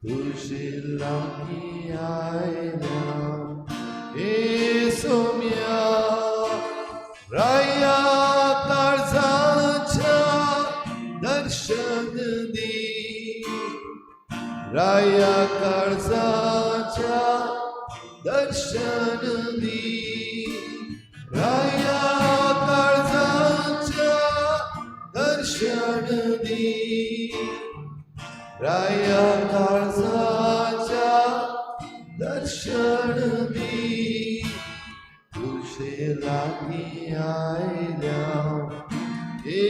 तुजे लागीं आयल्या हे सोम्या राया काळजाच्या दर्शन दी राया काळजाच्या दर्शन दी राया काळजाच्या दर्शन दी राया काळजाच्या दर्शन दी तुजे लागीं आयल्या हे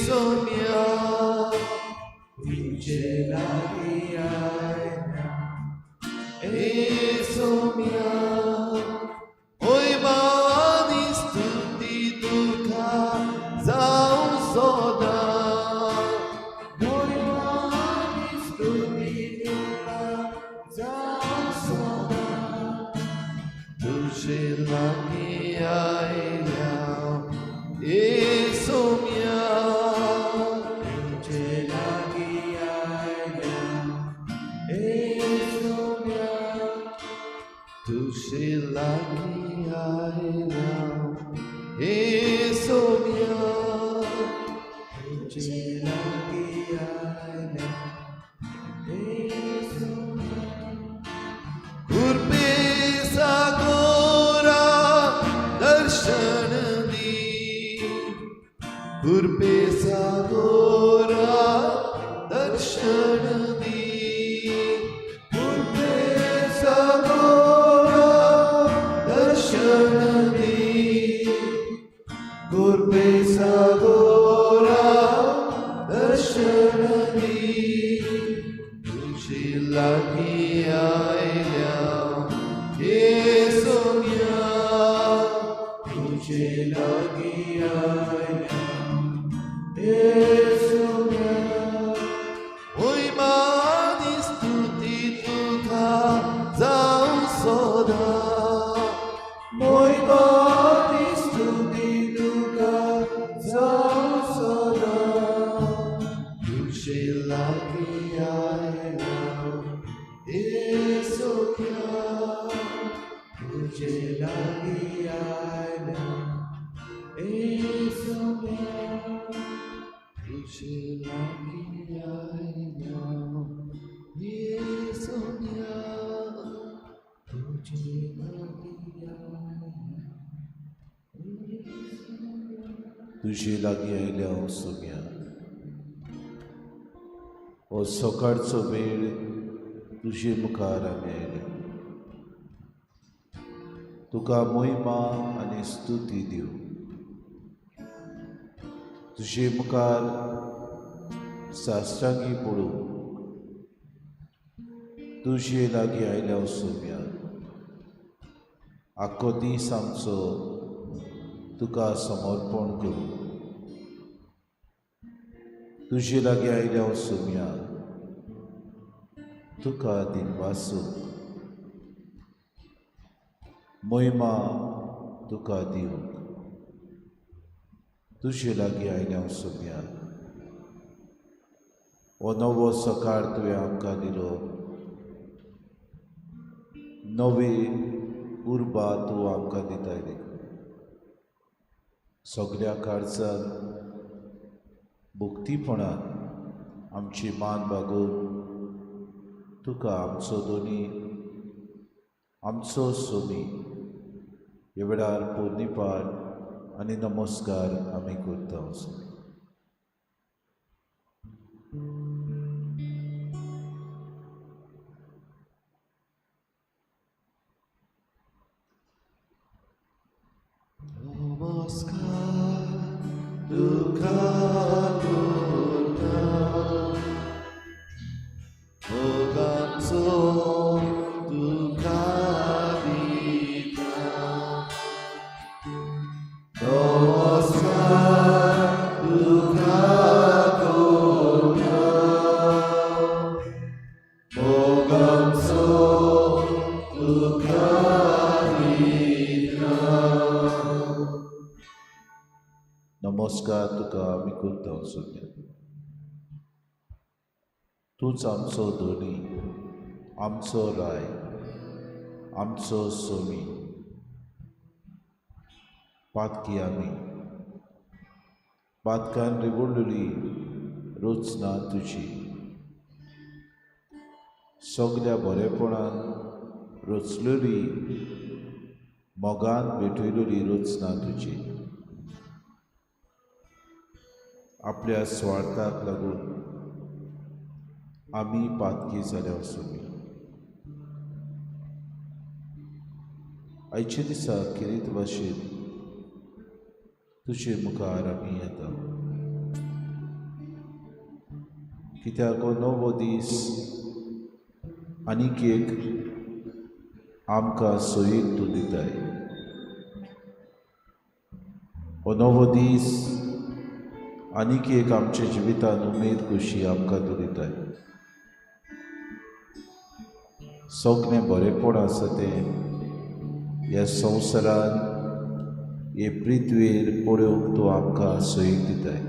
सोम्या तुजे लागीं आयल्या हे सोम्या मोयमा आनी स्तुती तुका जावं सदां मोयमा आनी स्तुती तुका जावं सदां. तुजे लागीं आयल्या हे सोम्या तुजे लागीं आयल्या हे सोम्या. तुजे लागीं आयल्या हे सोम्या तुजे लागीं आयल्या हे सोम्या. कृपे सागोरा दर्शन दी कृपे सागोरा दर्शन दी कृपे सागोरा दर्शन दी कृपे सागोरा दर्शन दी तुजे लागीं आयल्या हे सोम्या तुजे लागीं आयल्या हे सोम्या. मोयमा आनी स्तुती तुका जावं सदां मोयमा आनी स्तुती तुका जावं सदां. तुजे लागीं आयल्या हे सोम्या तुजे लागीं आयल्या हे सोम्या. तुजे लागीं आयल्या हे सोम्या तुजे लागीं आयल्या हे सोम्या. तुजे लागीं आयल्या हांव सोम्या. हो सकाळचो वेळ तुजे मुखार आमी आयल्या तुका मोहिमा आनी स्तुती दिवं. तुजे मुखार साश्टांगी पडूं तुजे लागीं आयल्या हांव सोम्या. आख्खो दीस आमचो तुका समर्पण करूं. तुजे लागीं आयल्या हांव सोम्या, तुका दिनवासूं, मोहिमा तुका दिवंक. तुजे लागीं आयल्या हांव सोम्या. हो नवो सकाळ तुवें आमकां दिलो, नवी उर्बा तूं आमकां दिताय. देखून सगळ्या काळजान भक्तीपणान आमची मान बागोवन तुका आमचो दोनी आमचो सोमी ह्या वेळार पुर्णिपार आनी नमस्कार आमी करता सोमी. नमस्कार तुका करता मोगाचो तुका दिता नमस्कार तुका करता मोगाचो तुका दिता. नमस्कार तुका आमी करता सोम्या. तूंच आमचो धनी. आमचो राय, आमचो सोमी, पातकी आमी पातकान रिवडलेली रचना तुजी, सगल्या बरेपणान रचलेली मोगान भेटयलेली रचना तुजी। आपल्या स्वार्थाक लागून आमी पातकी जाल्या सोमी। आयच्या दिसा खेरीत भाशेन तुजे मुखार आमी येता, कित्याक हो नवो दीस आनीक एक आमकां सोयीक तूं दिताय। हो नवो दीस आनीक एक आमच्या जिवितान उमेद खोशी आमकां तूं दिताय। सगळें बरेपण आसा तें ह्या संवसारान हे पृथ्वीर पळोवंक तूं आमकां सोयीक दिताय।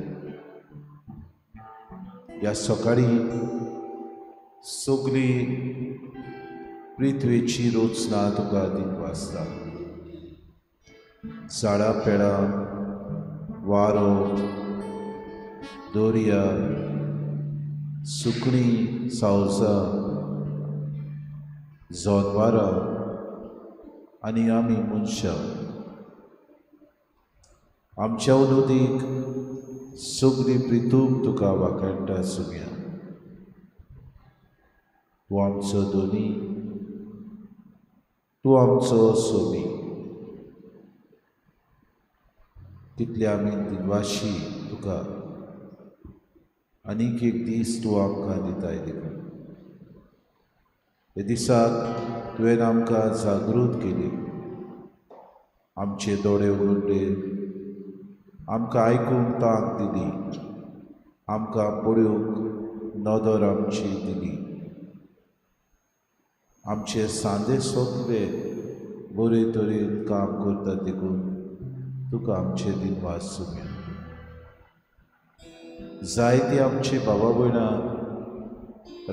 ह्या सकाळीं सगळी पृथ्वीची रचना तुका दिनवासता। झाडां पेडां, वारो, दर्या, सुकणीं, सावजां, जनावरां आनी आमी मनशां, आमच्या उदीक सगळी प्रितूम तुका वाखाणटा सुम्या। तूं आमचो धनी, तूं आमचो सोमी। कितले आमी दिनवाशी तुका आनीक एक दीस तूं आमकां दिताय देखून। हे दिसाक तुवें आमकां जागृत केली, आमचे दोळे उगडले, आमकां आयकूंक तांक दिली, आमकां पळोवंक नदर आमची दिली, आमचे सांदे सगळे बरे तरेन काम करता देखून तुका आमचे दिनवास सुम्या। जायती आमची बाबा भयणां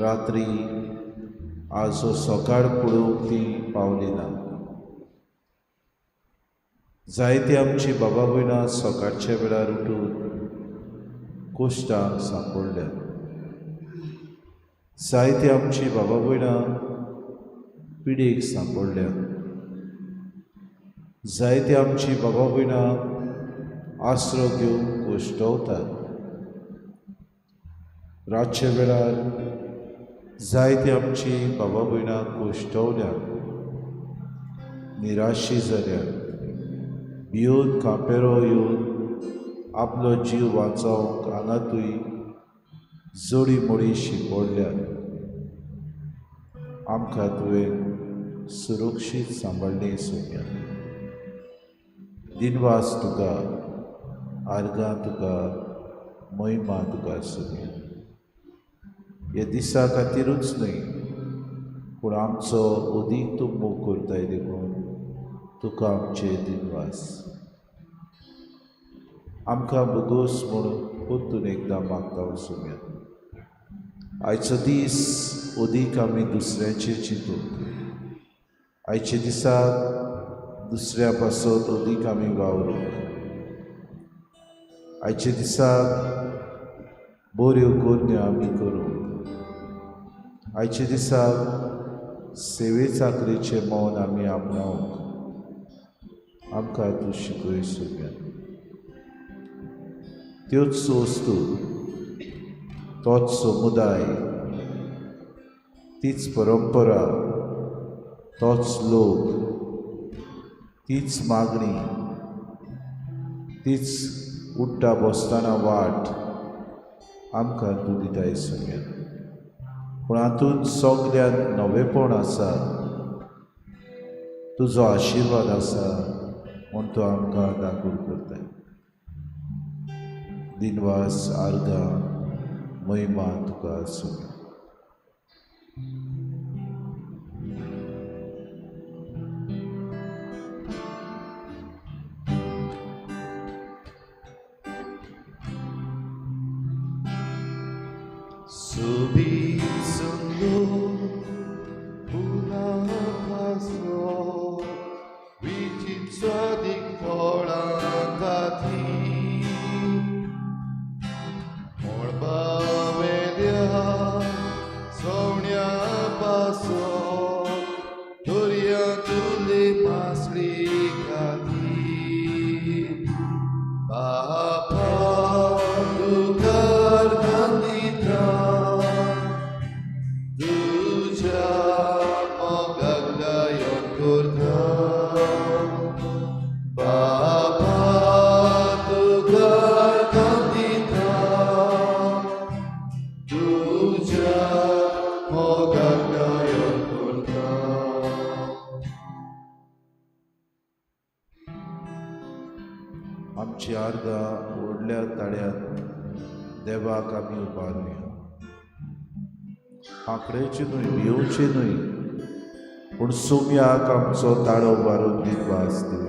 रात्री आज सकाळ पळोवंक ती पावली ना। जायती आमची बाबा भयणां सकाळच्या वेळार उठून कोश्टांक सांपडल्या। जायती आमची बाबा भयणां पिडेक सांपडल्या। जायती आमची बाबा भयणां आसरो घेवन कोश्टवतात। रातच्या वेळार जायती आमची बाबा भयणां कोश्टवल्या, निराशी जाल्या, भिवन कांपेरो येवन आपलो जीव वांचोवंक हांगातूय जोडी मोडी शिंपडल्या। आमकां तुवें सुरक्षीत सांबाळ्ळी सोम्या। दिनवास तुका, आर्गां तुका, महिमा तुका सोम्या। ह्या दिसा खातीरूच न्हय पूण आमचो अदीक तूं मोग करताय देखून तुका आमचे दिनवास। आमकां भोगोस म्हूण परतून एकदां मागता सोम्या। आयचो दीस अदीक आमी दुसऱ्याचेर चिंतूंक, आयच्या दिसाक दुसऱ्या पासत अदीक आमी वावरूंक, आयच्या दिसाक बऱ्यो करण्यो आमी करूंक, आयच्या दिसाक सेवे चाकरेचें मौन आमी आपणावंक आमकां तूं शिकय सोम्या। त्योच वस्तू, तोच समुदाय, तीच परंपरा, तोच लोक, तीच मागणी, तीच उठ्ठा बसतना वाट आमकां तूं दिताय सोम्या। पूण हातूंत सगल्यांत नवेपण आसा, तुजो आशिर्वाद आसा म्हूण तूं आमकां दाखोवन करताय। दिनवास, आर्गां, महिमा तुका आसूं। सुबी सुंदर आमची आर्गां व्हडल्या ताळ्यान देवाक आमी उबारुया. आंकड्याची न्हय, भियोवची न्हय, पूण सोम्याक आमचो ताळो उबारून दिनवास दिवया.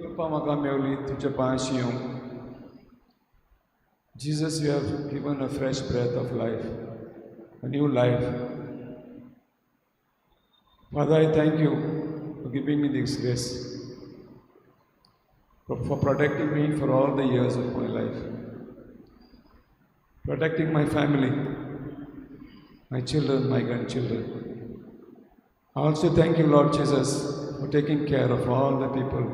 कृपा म्हाका मेवली तुज्या पांयांशी येवंक. Jesus, you have given a fresh breath of life, a new life. Father, I thank you for giving me this grace, for protecting me for all the years of my life, protecting my family, my children, my grandchildren. I also thank you, Lord Jesus, for taking care of all the people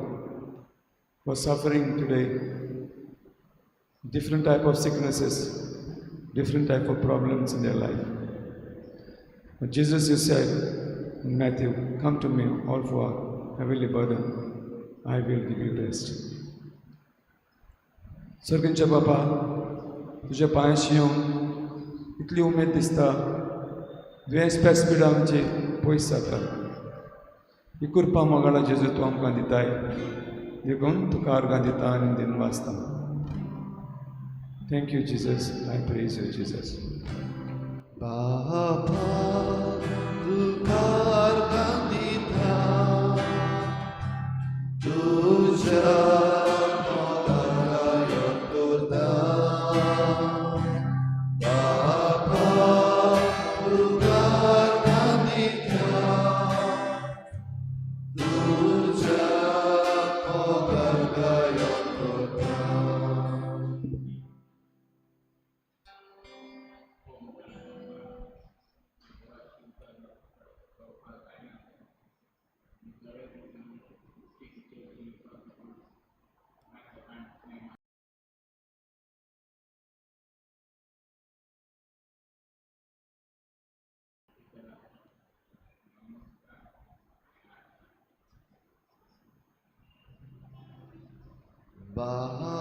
who are suffering today, different type of sicknesses, different type of problems in their life. But Jesus, you said in Matthew, come to me, all who are heavily burdened, I will give you rest. सर्गींच्या बाबा, तुज्या पांयांशी येवन इतली उमेद दिसता. दुयेंस pace पिडा आमची पयस जाता. ही कृपा मोगाळा जेजू तूं आमकां दिताय, देखून तुका आर्गां दिता आनी दिनवासता. Thank you Jesus, I praise you Jesus. बाबा तुका आर्गां दिता, तुज्या मोगान गायन करता. बाबा तुका आर्गां दिता, तुज्या मोगान गायन करता. बाबा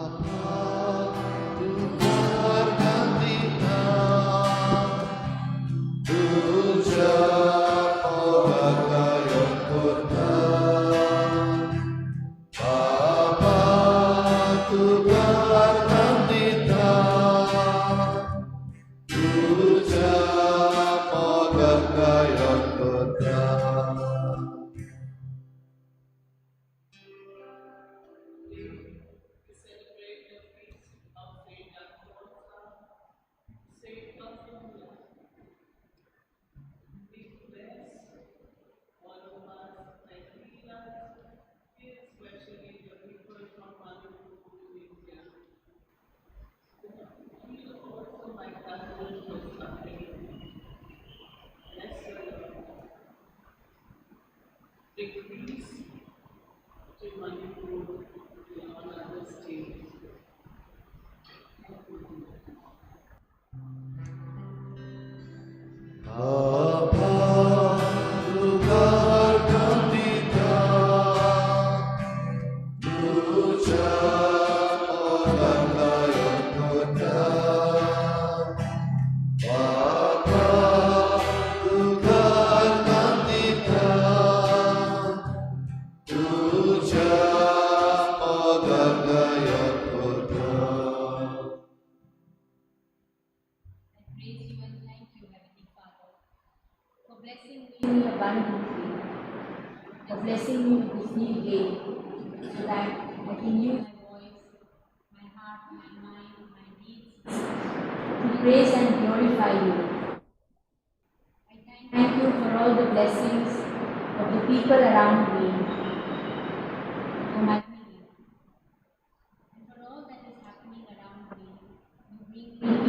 तुका आर्गां दिता, तुज्या मोगान गायन करता. बाबा तुका आर्गां दिता, तुज्या मोगान गायन करता. We celebrate the feast of Saint Alphonsa, Saint of India. Please bless all of us and heal us, heal especially the people from Manipur to India. Heal also my cousin who is suffering. Bless your Lord. Bring peace to Manipur and all other states. Thank you. बाबा तुका आर्गां दिता, तुज्या मोगान गायन करता. बाबा तुका आर्गां दिता, तुज्या मोगान गायन करता. I praise you and thank you, Heavenly Father, for blessing me abundantly, for blessing me with this new day, so that I can use my voice, my heart, my mind, my deeds to praise and glorify you. I thank you for all the blessings of the people around me, for my family, and for all that is happening around me. You bring me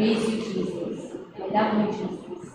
Praise you, Jesus. I love you, Jesus.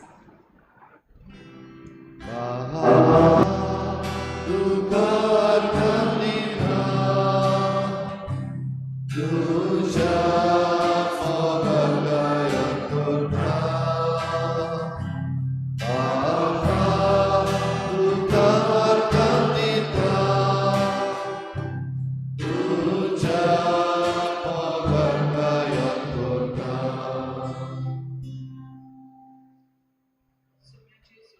Signor Gesù,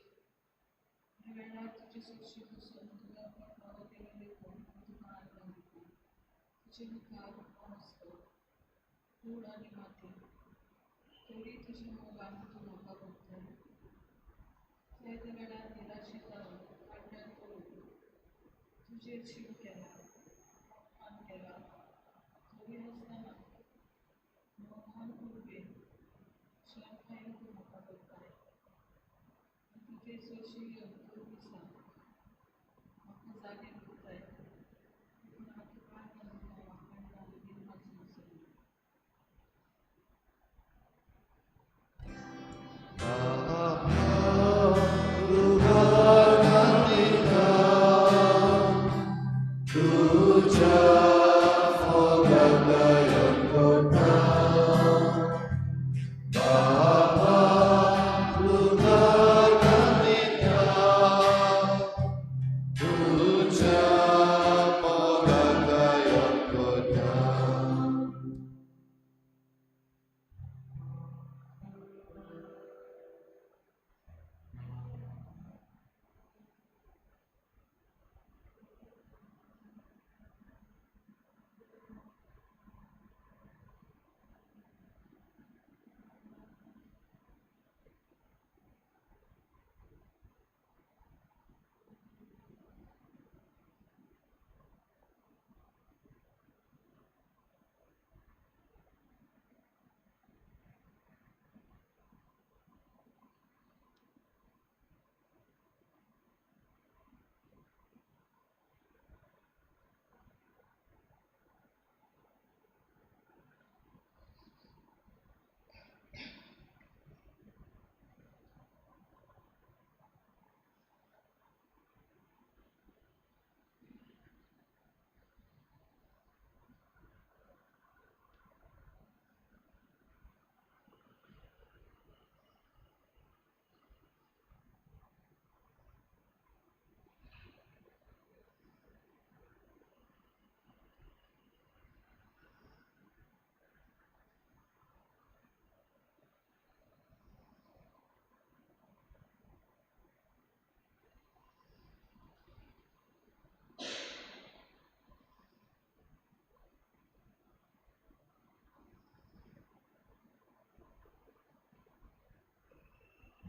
वेळार तुजी सोशी बसून तुका फावो केलो देखून तुका आर्गां दिता. तुजे मुखार हांव आसलो, कूड आनी माती, तरी तुज्या मोगान तूं म्हाका भोगताय. जायते वेळार निराशी जावन फाटल्यान पडून तुजेर शीण केला, अपमान केला, तरी आसतना मोगान उर्बेन क्षमतायेन तूं म्हाका करताय. तुजे सोशी येवन तूं दिसा म्हाका जागे करताय. देखून हांव तुका आर्गां दिता, वाखाणता आनी दिनवास दिसता.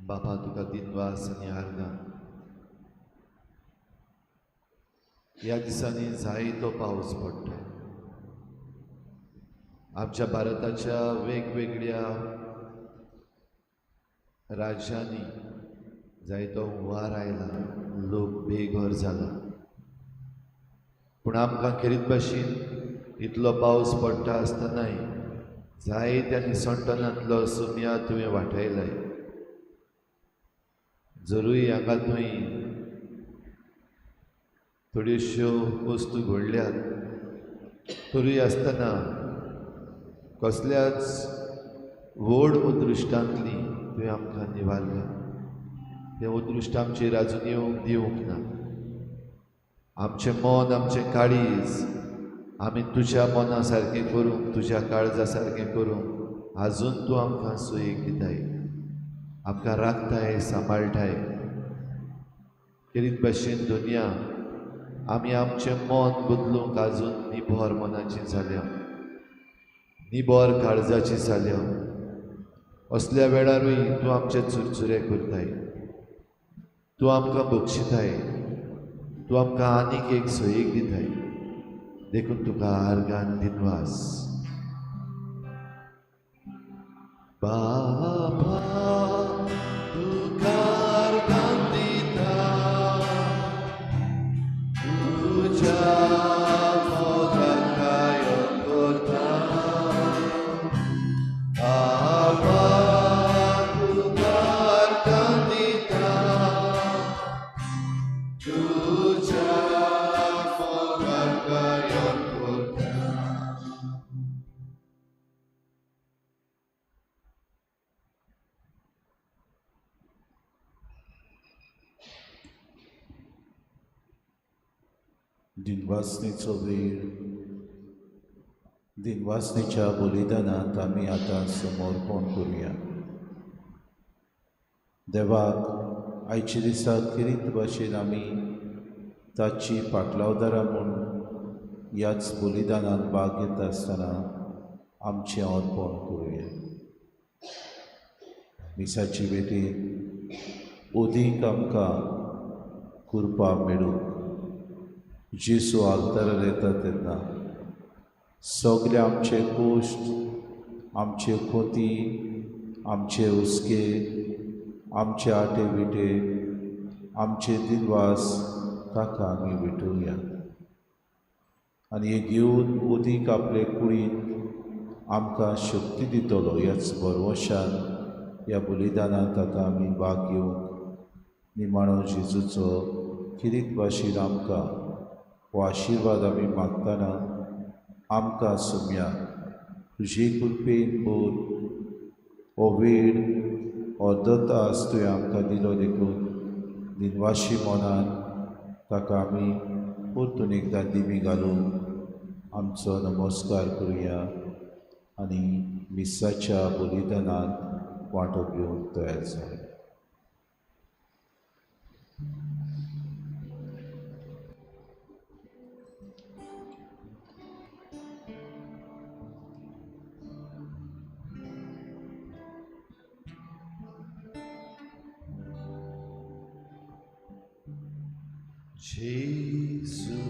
बापा तुका दिनवास आनी आर्गां. ह्या दिसांनी जायतो पावस पडटा. आमच्या भारताच्या वेगवेगळ्या राज्यांनी जायतो हुंवार आयला, लोक बेघर जाला. पूण आमकां खेरीत भाशेन इतलो पावस पडटा आसतनाय जायत्या निसणटनांतलो सुमया तुवें वाटयलाय. जरूय हांगा तुवें थोड्योश्यो वस्तू घडल्यात, तरूय आसतना कसल्याच व्हड अदृश्टांतली तुवें आमकां निवारल्या. तें अदृश्ट आमचेर आजून येवंक दिवंक ना. आमचें मन, आमचें काळीज आमी तुज्या मना सारकें करूंक, तुज्या काळजा सारकें करूंक आजून तूं आमकां सोयीक दिताय, आमकां राखताय, सांबाळटाय. खेरीत भाशेन दुनिया आमी आमचें मन बदलूंक आजून निबर मनाची जाल्या, निबर काळजाची जाल्या. असल्या वेळारूय तूं आमचे चुरचुरे करताय, तूं आमकां बक्षिताय, तूं आमकां आनीक एक सोयीक दिताय. देखून तुका आर्गान दिनवास. बाबा तुका आर्गां दिता, तुज्या मोगाक गायन करता. बाबा दिनवासनेचो वेळ, दिनवासनेच्या बलिदानांत आमी आतां समर्पण करुया. देवाक आयच्या दिसा खेरीत भाशेन आमी ताची पाटलावदारां म्हूण ह्याच बलिदानांत भाग घेता आसतना आमचें अर्पण करुया. मिसाची भेटीन ओदीक आमकां कृपा मेळूंक जेजू आल्तारार येता तेन्ना सगळे आमचे कोश्ट, आमचे खोती, आमचे हुस्के, आमचे आटे विटे, आमचे दिनवास ताका आमी भेटोवया आनी हे घेवन उदीक आपले कुडींत आमकां शक्ती दितलो. ह्याच भरवशान ह्या बलिदानांत आतां आमी भाग घेवंक निमाणो जेजूचो खेरीत भाशेन आमकां हो आशिर्वाद आमी मागतना आमकां सोम्या तुजे कृपेन भर हो वेळ अर्दो तास तुवें आमकां दिलो देखून दिनवाशी मनान ताका आमी परतून एकदां दिमी घालून आमचो नमस्कार करुया आनी मिसाच्या बलिदानांत वांटो घेवंक तयार जावया. जेजू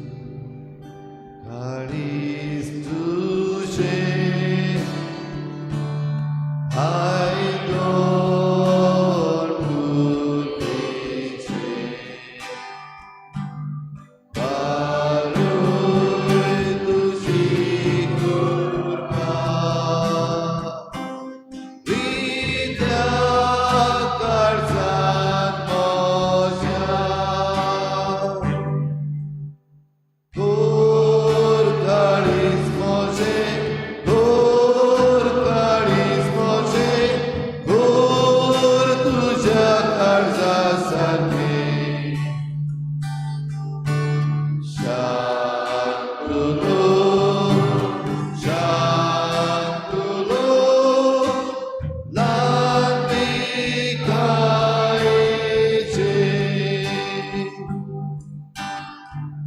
काळीज तुजें आयदन कृपेचें वारूय तुजी कृपा रित्या काळजांत म्हज्या. गोर काळीज म्हजें, गोर काळीज म्हजें, गोर तुज्या काळजा सारकें. शांतुलो, शांतुलो, ल्हानविकायेचें.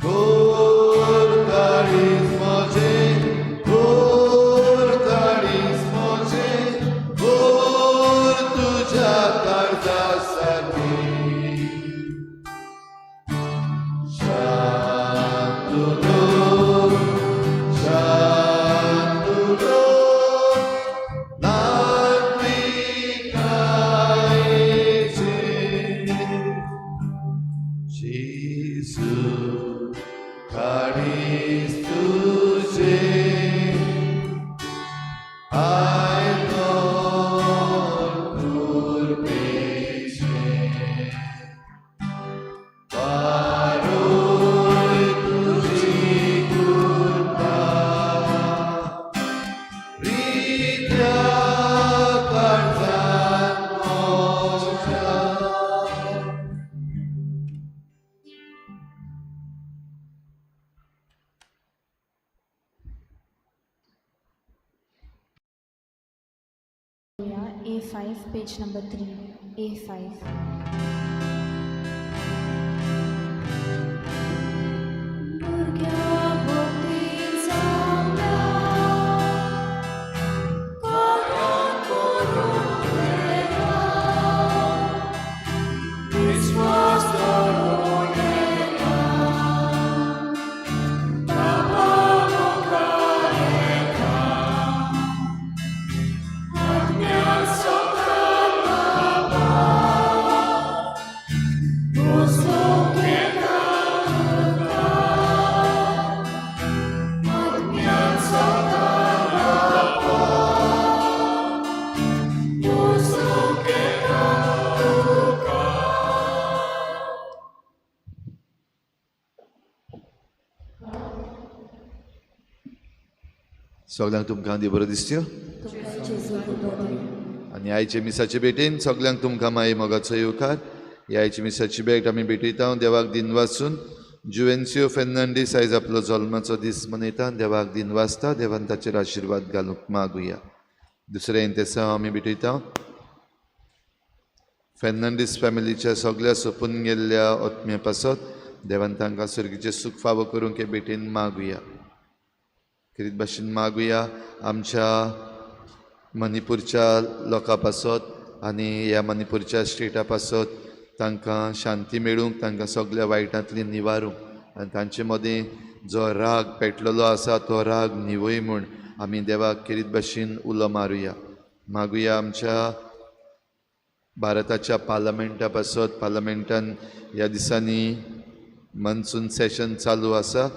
गोर काळीज म्हजें, गोर काळीज म्हजें, गोर तुज्या काळजा सारकें. शांतुलो, शांतुलो, ल्हानविकायेचें. जेजू काळीज तुजें आयदन कृपेचें वारूय तुजी कृपा रित्या काळजांत म्हज्या. A5, page number 3, A5. भुरग्या भोवती जावया, करून करून येता, विश्वास दवरून येता, बाबा मुखार येता, आत्म्यान सकल बाबा, बसूंक येता तुका, आत्म्यान सकल बाबा, बसूंक येता तुका. सगल्यांक तुमकां दी बरो दिसत्यो. तुमकां जेजू बरो. आनी आयचे मिसाचे भेटेन सगल्यांक तुमकां माई मोगाचो येवकार. ह्या आयच्या मिसाची भेट आमी भेटयता देवाक दिनवासून. जुवेन्सियो फेर्नांडीस आयज आपलो जल्माचो दीस मनयता. देवाक दिन वाचता, देवान ताचेर आशिर्वाद घालूंक मागुया. दुसरें इंतेसांव आमी भेटयता फेर्नांडीस फॅमिलीच्या सगळ्या सोंपून गेल्ल्या आत्म्या पासत देवान तांकां सर्गीचें सूख फावो करूंक हे भेटेन मागुया. खेरीत भाशेन मागुया आमच्या मणिपूरच्या लोकां पासत आनी ह्या मणिपूरच्या स्टेटा पासत तांकां शांती मेळूंक, तांकां सगळ्या वायटांतली निवारूंक आनी तांचे मदीं जो राग पेटलेलो आसा तो राग निवय म्हूण आमी देवाक खेरीत भाशेन उलो मारुया. मागुया आमच्या भारताच्या पार्लमेंटा पासत. पार्लमेंटान ह्या दिसांनी मनसून सेशन चालू आसा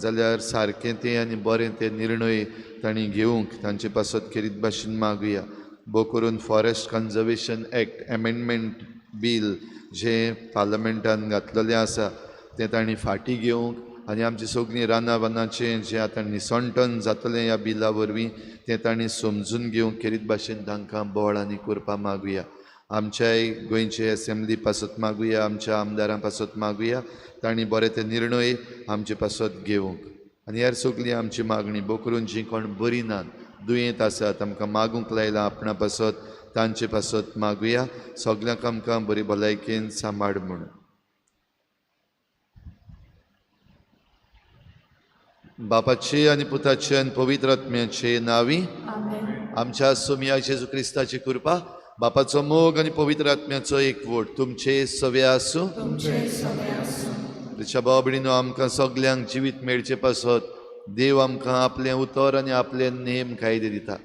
जाल्यार सारकें तें आनी बरें ते निर्णय तांणी घेवंक तांचे पासत खेरीत भाशेन मागुया. भोव करून forest conservation act amendment bill जें पार्लमेंटान घातलेलें आसा तें तांणी फाटीं घेवंक आनी आमची सगळीं रानां वनाचें जें आतां निसणटन जातलें ह्या बिला वरवीं तें तांणी समजून घेवंक खेरीत भाशेन तांकां बळ आनी करपा मागुया. आमच्याय गोंयचे एसेंब्ली पासत मागुया, आमच्या आमदारां पासत मागुया तांणी बरे ते निर्णय आमचे पासत घेवंक. आनी ह्या सगळी आमची मागणी भोव करून जीं कोण बरीं नात, दुयेंत आसात, आमकां मागूंक लायलां आपणा पासत तांचे पासत मागुया. सगल्यांक आमकां बरी भलायकेन सांबाळ म्हूण. बापाचे आनी पुताचे आनी पवित्र आत्म्याचे नांवी आमच्या सोमया जेजू क्रिस्ताची कृपा, बापाचो मोग आनी पवित्र आत्म्याचो एकवट तुमचे सवे आसूं. भाव भयणीनो, आमकां सगल्यांक जिवीत मेळचे पासत देव आमकां आपलें उतर आनी आपले नेम कायदे दिता.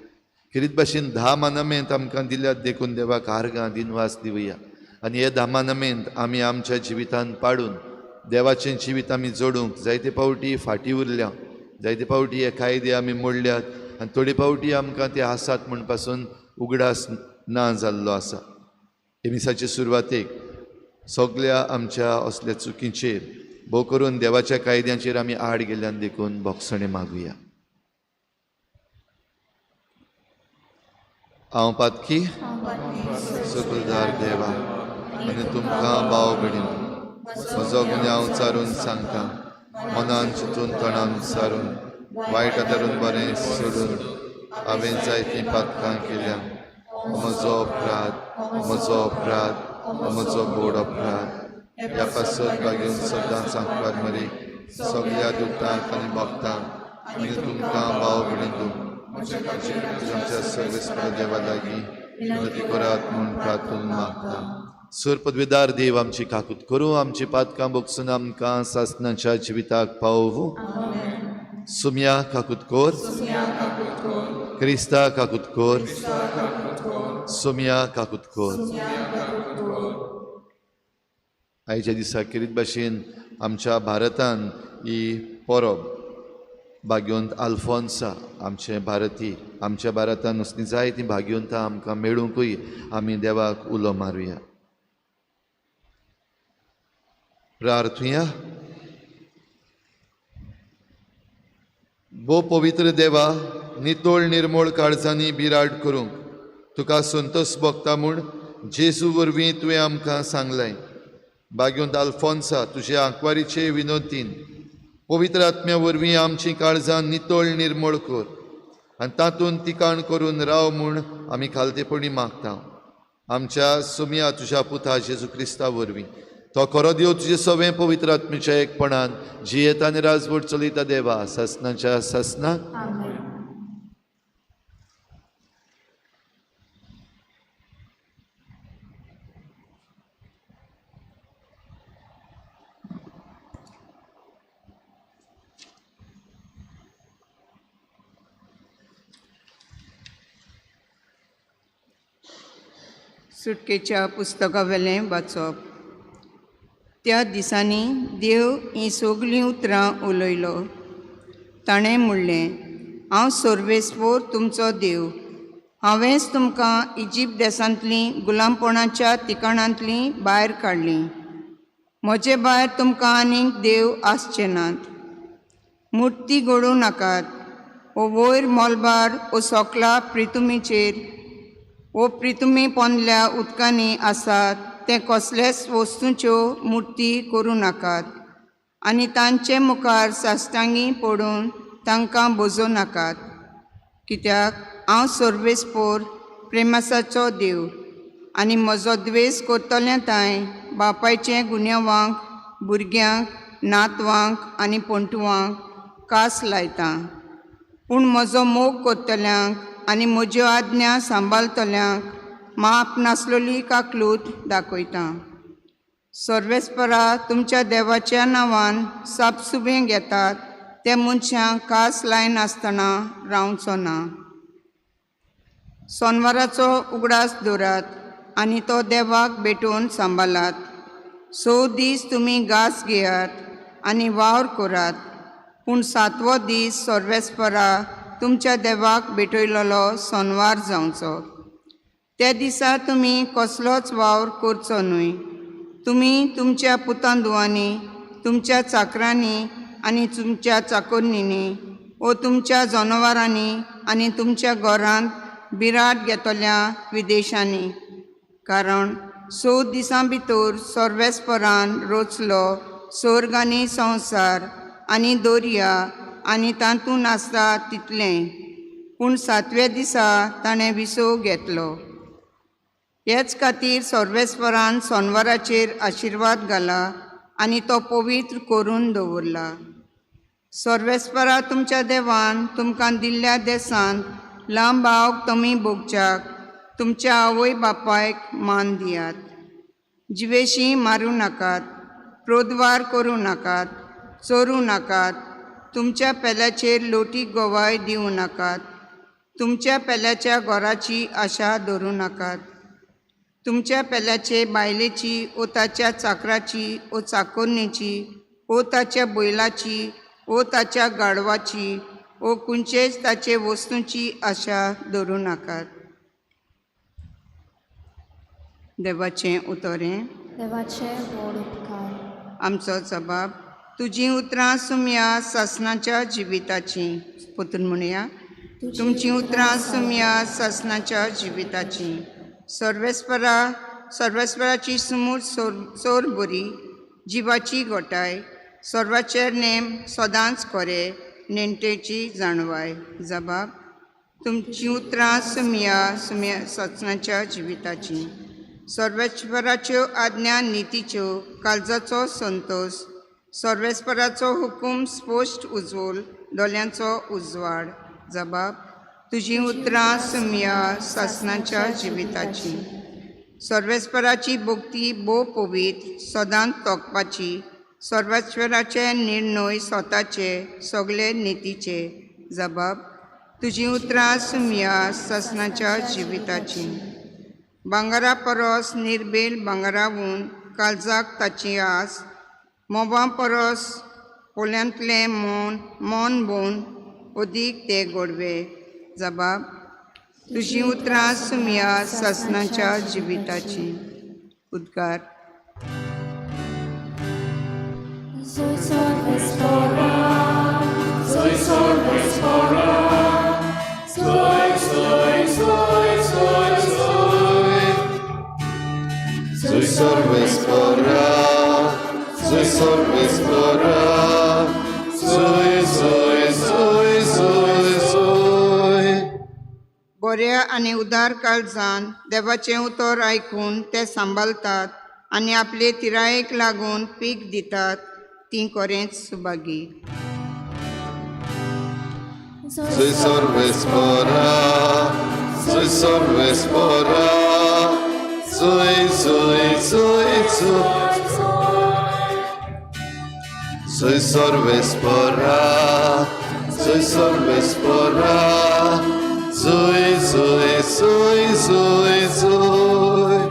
खेरीत भाशेन 10 मानामेंत आमकां दिल्यात देखून देवाक आर्गां दिनवास दिवया. आनी हे 10 मानामेंत आमी आमच्या जिवितान पाडून देवाचें जिवीत आमी जोडूंक जायते फावटी फाटीं उरल्या, जायते फावटी हे कायदे आमी मोडल्यात आनी थोडे फावटी आमकां ते आसात म्हूण पासून उगडास ना जाल्लो आसा. हे मिसाचे सुरवातेक सगल्या आमच्या असल्या चुकींचेर भोव करून देवाच्या कायद्यांचेर आमी आड गेल्ल्यान देखून भोगसणें मागुया. हांव पातकी सकलदार देवा आनी तुमकां भाव भयणीनो म्हजो गुन्यांव चारून सांगता, मनान चिंतून तणान सारून वायट आदारून बरें सोडून हांवें जायतीं पातकां केल्या. म्हजो अपराध, म्हजो अपराध, म्हजो बोड अपराध. ह्या पासत बागेवन सदां सांगपाक मरी सगळ्या दुतांक आनी भक्तांक आनी तुमकां भाव भयणीनो आमच्या सर्वेस्पर देवा लागीं विनंती करात म्हूण प्रार्थून मागता. सर पदवीदार देव आमची काकूत करूं, आमची पातकां भोगसून आमकां सासनाच्या जिविताक पावोवं. सुमया काकूत कोर, क्रिस्ता काकूत कोर, सुमया काकूत कोर. आयच्या दिसा खेरीत भाशेन आमच्या भारतान ही परब भाग्यवंत आल्फोन्सा आमचे भारती आमच्या भारतान असलीं जायतीं भाग्यवंतां आमकां मेळुंकूय आमी देवाक उलो मारुया. प्रार्थुया. भोव पवित्र देवा, नितोळ निर्मोळ काळजांनी बिराड करूंक तुका संतोष भोगता म्हूण जेजू वरवीं तुवें आमकां सांगलें. भाग्यवंत आल्फोन्सा तुज्या आंकवारीचे विनोदीन पवित्र आत्म्या वरवीं आमचीं काळजां नितळ निर्मळ कर आनी तातूंत तिकाण करून राव म्हूण आमी खालतेपणी मागता. आमच्या सुमया तुज्या पुता जेजू क्रिस्ता वरवीं तो खरो देव तुजे सवें पवित्र आत्म्याच्या एकपणान जियेता आनी राजवट चलयता देवा सासनाच्या सासनाक. सुटकेच्या पुस्तकावेलें वाचप. त्या दिसांनी देव हीं सगलीं उतरां उलयलो. ताणें म्हणलें, हांव सर्वेस्पोर तुमचो देव. हांवेंच तुमकां इजिप्त देशांतलीं गुलामपणाच्या ठिकाणांतलीं भायर काडलीं. म्हजे भायर तुमकां आनीक देव आसचे नात. मुर्ती घडोवं नाकात ओ वयर मोलबार ओ सोकला प्रितुमीचेर ओ प्रितुमी पोंदल्या उदकांनी आसात ते कसलेच वस्तूंच्यो मुर्ती करूं नाकात. आनी तांचे मुखार साश्टांगी पडून तांकां बोजो नाकात, कित्याक हांव सर्वेस्पोर प्रेमासाचो देव आनी म्हजो द्वेस करतल्या तांय बापायचे गुन्यांवांक, भुरग्यांक, नातवांक आनी पोंटुवांक कास लायता, पूण म्हजो मोग करतल्यांक आनी म्हज्यो आज्ञा सांबाळटल्यांक माप नासलेली काकलूत दाखयता. सर्वेस्परा तुमच्या देवाच्या नांवान सापसुबें घेतात ते मनशांक कास लायनासतना रावचो ना. सोनवाराचो उगडास दवरात आनी तो देवाक भेटोवन सांबाळात. 6 दीस तुमी घास घेयात आनी वावर करात, पूण 7वो दीस सर्वेस्परा तुमच्या देवाक भेटयलेलो सोनवार जावचो. त्या दिसा तुमी कसलोच वावर करचो न्हय. तुमी तुमच्या पुतांदुवांनी, तुमच्या चाकरांनी आनी तुमच्या चाकोरनींनी वो तुमच्या जनावरांनी आनी तुमच्या घरांत बिराड घेतल्या विदेशांनी, कारण 6 दिसां भितर सर्वेस्परान रचलो स्वर्ग आनी संवसार आनी दर्या आनी तातूंत आसता तितलें, पूण 7व्या दिसा ताणें विसव घेतलो. हेच खातीर सर्वेस्परान सोनवाराचेर आशिर्वाद घाला आनी तो पवित्र करून दवरला. सर्वेस्परा तुमच्या देवान तुमकां दिल्ल्या देसांत लांब आवक तुमी भोगच्याक तुमच्या आवय बापायक मान दियात. जिवेशी मारूं नाकात, प्रोद्वार करूं नाकात, चोरूं नाकात, तुमच्या पेल्याचेर लोटी गवाय दिवं नाकात, तुमच्या पेल्याच्या घराची आशा धरूं नाकात, तुमच्या पेल्याचे बायलेची ओ ताच्या चाकराची ओ चाकोरणेची ओ ताच्या बैलाची ओ ताच्या गाडवाची ओ खंयचेच ताचे वस्तूंची आशा धरूं नाकात. देवाचें उतरें. देवाचे व्हड उपकार. आमचो जबाब. तुजीं उतरां सुमया सासणाच्या जिविताचीं. पुतून म्हणया, तुमचीं उतरां सुमया सासणाच्या जिविताचीं. सर्वेस्परा सर्वेस्पराची सुमूर सोर बरी जिवाची गोटाय, सर्वाचेर नेम सदांच खरे नेणटेची जाणवाय. जबाब. तुमचीं उतरां सुमया सुमया सासणाच्या जिविताचीं. सर्वेस्पराच्यो आज्ञा नितीच्यो, काळजाचो संतोश, सर्वेस्पराचो हुकूम स्पश्ट उज्वल दोळ्यांचो उजवाड. जबाब. तुजीं उतरां सुमया सासणाच्या जिविताचीं. सर्वेस्पराची भक्ती भोव पवित्र सदांच तोखपाची, सर्वेस्पराचे निर्णय स्वताचे सगळे नितीचे. जबाब. तुजीं उतरां सुमया सासणाच्या जिविताचीं. भांगरा परस निर्बेल भांगरावून काळजाक ताची आस, मोबां परस पोल्यांतलें मोन मोन बोन अदीक ते गोडवे. जबाब. तुजीं उतरां सुमया सासणाच्या जिविताचीं. उद्गार. Soy सर्वेस्परा, soy सर्वेस्परा, soy, soy, soy, soy, soy. Soy सर्वेस्परा, soy सर्वेस्परा, soy, soy, soy, soy, soy. बऱ्या आनी उदार काळजान देवाचें उतर आयकून ते सांबाळतात आनी आपले तिरायेक लागून पीक दितात तीं कोरेंच Subhagi. Soy सर्वेस्परा, soy सर्वेस्परा, soy, soy, soy, soy. Soy सर्वेस्परा, soy सर्वेस्परा, soy, soy, soy, soy, soy.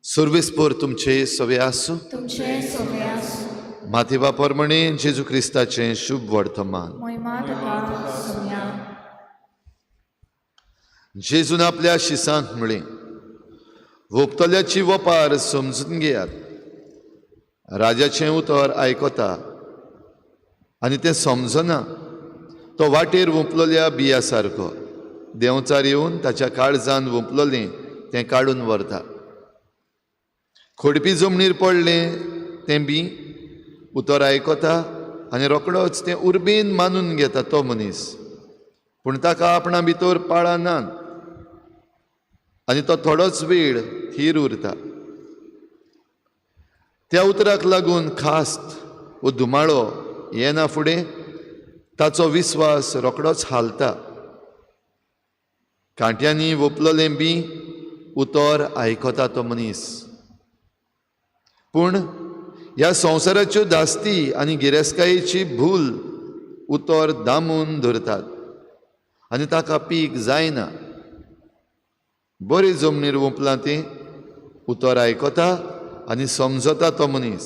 सर्वेस्पर तुमचे सवे आसूं. तुमचे सोबे आसूं. माथेवा प्रमाणे जेजू क्रिस्ताचें शुभ वर्तमान. मोहिमा तुका सुमया. जेजून आपल्या शिसांक म्हळें, वोपतल्याची वपार समजून घेयात. राजाचें उतर आयकता आनी तें समजना, तो वाटेर वोंपलोल्या बिया सारको देंवचार येवन ताच्या काळजान वोंपलोलें तें काडून व्हरता. खोडपी जमनीर पडलें तें बी उतर आयकता आनी रोकडोच तें उर्बेन मानून घेता तो मनीस, पूण ताका आपणा भितर पाळां नात आनी तो थोडोच वेळ थीर उरता. त्या उतराक लागून खास्त वो धुमाळो येना फुडें ताचो विस्वास रोकडोच हालता. कांट्यांनी वोपलोलें बी उतर आयकता तो मनीस, पूण ह्या संवसाराच्यो धास्ती आनी गिरेस्तकायेची भूल उतर दामून धरतात आनी ताका पीक जायना. बरे जमनीर वोंपलां तें उतर आयकता आनी समजता तो मनीस,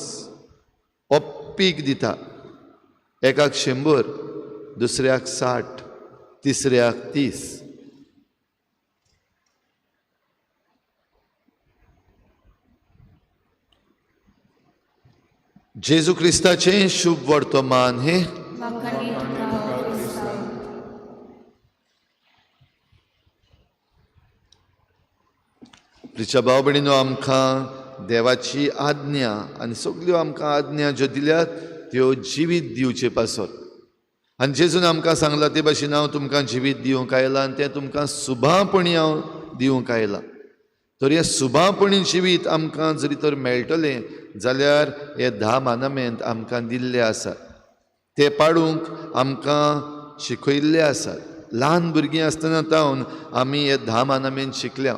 हो पीक दिता. एकाक 100, दुसऱ्याक 60, तिसऱ्याक 30. जेजू क्रिस्ताचें शुभ वर्तमान हें. प्रिच्या भाव भयणीनो, आमकां देवाची आज्ञा आनी सगल्यो आमकां आज्ञा ज्यो दिल्यात त्यो जिवीत दिवचे पासत. आनी जेजून आमकां सांगलां ते भाशेन हांव तुमकां जिवीत दिवंक आयलां आनी तें तुमकां सुभापणी हांव दिवंक आयलां. तर हें सुभापणी जिवीत आमकां जरी तर मेळटलें जाल्यार हे 10 मानामेंत आमकां दिल्ले आसात, ते पाडूंक आमकां शिकयल्ले आसात. ल्हान भुरगीं आसतना तावन आमी हे 10 मानामेंत शिकल्या.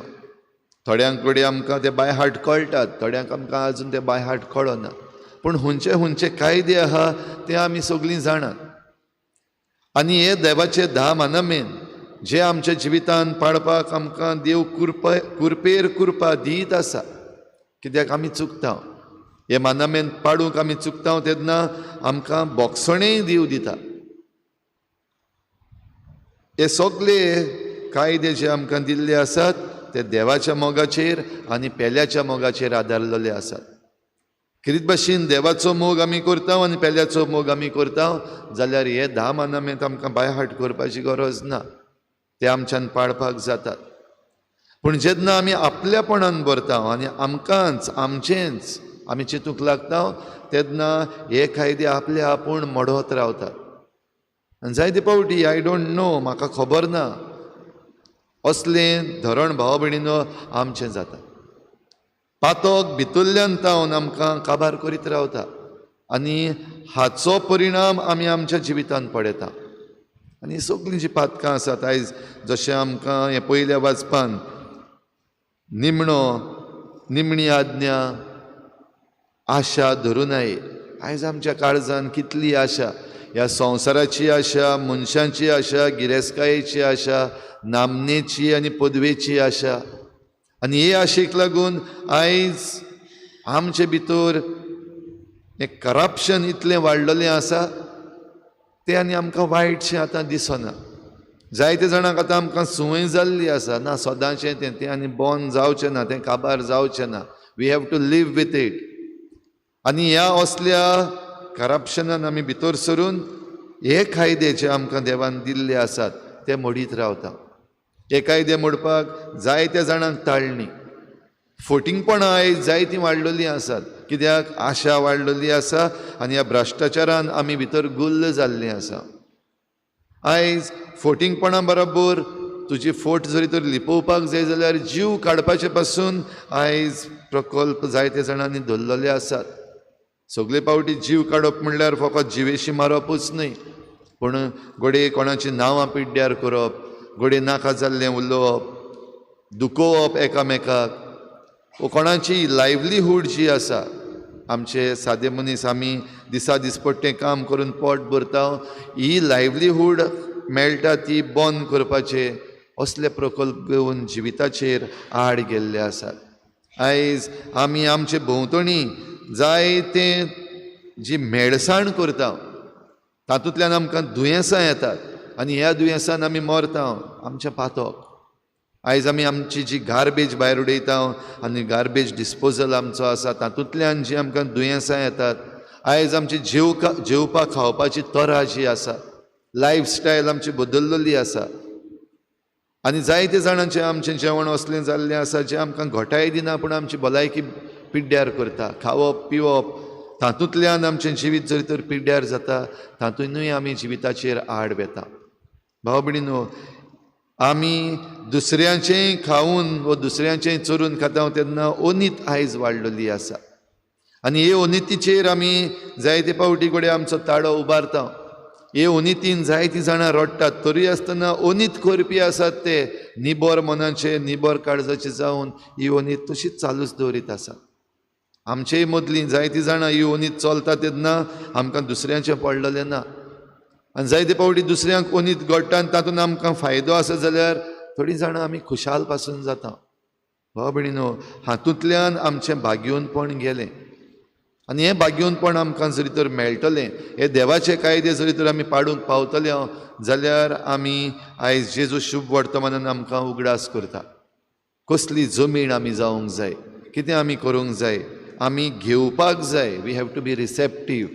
थोड्यांक कडेन आमकां ते बाय हार्ट कळटात, थोड्यांक आमकां आजून ते बाय हार्ट कळना, पूण हुंचे हुंचे कायदे आहा ते आमी सगळीं जाणात. आनी हे देवाचे 10 मानामेन जे आमच्या जिवितान पाळपाक आमकां देव कुरपेर कुरपा दीत आसा. कित्याक आमी चुकता, हे मानामेन पाडूंक आमी चुकता तेन्ना आमकां बोगसणेय देव दिता. हे सगळे कायदे जे आमकां दिल्ले आसात ते देवाच्या मोगाचेर आनी पेल्याच्या मोगाचेर आदारलेले आसात. कितें भाशेन देवाचो मोग आमी करता आनी पेल्याचो मोग आमी करता जाल्यार हे 10 मानामेंत आमकां बाय हार्ट करपाची गरज ना, ते आमच्यान पाळपाक जातात. पूण जेन्ना आमी आपल्यापणान भरता आनी आमकांच आमचेंच आमी चिंतूंक लागता तेन्ना हे कायदे आपले आपूण मोडत रावतात. आनी जायते फावटी I don't know, म्हाका खबर ना, असलें धरण भाव भयणीनो आमचें जाता. पातक भितरल्यान तावन आमकां काबार करीत रावता आनी हाचो परिणाम आमी आमच्या जिवितांत पळयता. आनी सगळीं जीं पातकां आसात आयज जशें आमकां हें पयल्या वाचपान निमणो निमणी आज्ञा आशा धरूं नये. आयज आमच्या काळजान कितली आशा, ह्या संवसाराची आशा, मनशांची आशा, गिरेस्तकायेची आशा, नामनेची आनी पदवेची आशा. आनी हे आशेक लागून आयज आमचे भितर हें करप्शन इतलें वाडलेलें आसा तें आनी आमकां वायटशें आतां दिसना. जायते जाणांक आतां आमकां संवय जाल्ली आसा, ना सदांचें तें तें आनी बंद जावचें ना, तें काबार जावचें ना, we have to live with it. आनी ह्या असल्या करप्शनान आमी भितर सरून हे कायदे जे आमकां देवान दिल्ले आसात ते मोडीत रावता. हे कायदे मोडपाक जायत्या जाणांक ताळणी, फोटिंगपणां आयज जायतीं वाडलेलीं आसात. कित्याक आशा वाडलेली आसा आनी ह्या भ्रश्टाचारान आमी भितर गुल्ल जाल्लीं आसा. आयज फोटिंगपणा बरोबर तुजी फोट जरी तर लिपोवपाक जाय जाल्यार जीव काडपाचे पासून आयज प्रकल्प जायते जाणांनी धरलेले आसात. सगळे फावटी जीव काडप म्हणल्यार फकत जिवेशी मारपूच न्हय, पूण घडये कोणाची नांवां पिड्ड्यार करप, घडये नाका जाल्लें उलोवप, दुखोवप एकामेकाक, वो कोणाची लायवलीहूड जी आसा. आमचे सादे मनीस आमी दिसा दिसपट्टें काम करून पोट भरता, ही लायवलीहूड मेळटा ती बंद करपाचे असले प्रकल्प घेवन जिविताचेर आड गेल्ले आसात. आयज आमी आमचे भोंवतणी जायते जी मेळसाण करता तातूंतल्यान आमकां दुयेंसां येतात आनी ह्या दुयेंसान आमी मरता. आमचें पातक आयज आमी आमची जी गार्बेज भायर उडयता आनी गार्बेज डिस्पोजल आमचो आसा तातूंतल्यान जी आमकां दुयेंसां येतात. आयज आमची जेवपा खावपाची तरा जी आसा, लायफस्टायल आमची बदल्लेली आसा आनी जायते जाणांचें आमचें जेवण असलें जाल्लें आसा जें आमकां घोटाय दिना पूण आमची भलायकी पिड्ड्यार करता. खावप पिवप तातूंतल्यान आमचें जिवीत जरी तर पिड्ड्यार जाता, तातूंतूय आमी जिविताचेर आड वेता. भाव भयणीनो, आमी दुसऱ्यांचें खावन वो दुसऱ्यांचें चोरून खाता तेन्ना अनीत आयज वाडलेली आसा. आनी हे अनितीचेर आमी जायते फावटी कडेन आमचो ताळो उबारता. हे अनितीन जायतीं जाणां रडटात, तरी आसतना अनीत करपी आसात ते निबर मनाचे, निबर काळजाचे जावन ही अनीत तशीच चालूच दवरीत आसा. आमचेय मदलीं जायतीं जाणां ही अनीत चलता तेन्ना आमकां दुसऱ्यांचें पडलेलें ना. आनी जायते फावटी दुसऱ्यांक अनीत घडटा आनी तातूंत आमकां फायदो आसा जाल्यार थोडीं जाणां आमी खुशाल पासून जाता. भाव भयणीनो, हातूंतल्यान आमचें भाग्योनपण गेलें. आनी हें भाग्योनपण आमकां जरी तर मेळटलें, हे देवाचे कायदे जरी तर आमी पाडूंक पावतले जाल्यार आमी आयज जेजू शुभ वर्तमानान आमकां उगडास करता. कसली जमीन आमी जावंक जाय, कितें आमी करूंक जाय, आमी घेवपाक जाय. We have to be receptive.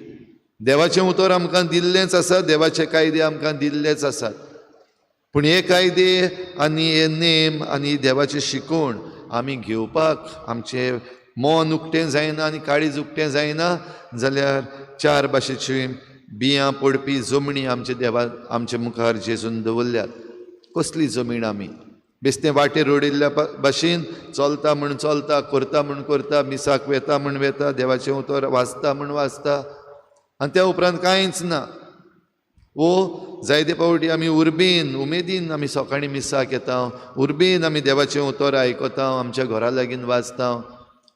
देवाचें उतर आमकां दिल्लेंच आसा, देवाचे कायदे आमकां दिल्लेच आसात, पूण हे कायदे आनी हे नेम आनी देवाची शिकवण आमी घेवपाक आमचें मन उक्तें जायना आनी काळीज उक्तें जायना जाल्यार चार भाशेची बियां पडपी जमणी आमच्या देवा आमच्या मुखार जेजून दवरल्यात. कसली जमीन आमी बेस्तें वाटेर रोडिल्ल्या भाशेन चलता म्हूण चलता, करता म्हूण करता, मिसाक वेता म्हूण वेता, देवाचें उतर वाचता म्हूण वाचता, आनी त्या उपरांत कांयच ना. वो जायते फावटी आमी उर्बेन उमेदीन आमी सकाळीं मिसाक येता, उर्बेन आमी देवाचें उतर आयकता, आमच्या घरा लागीं वाचता,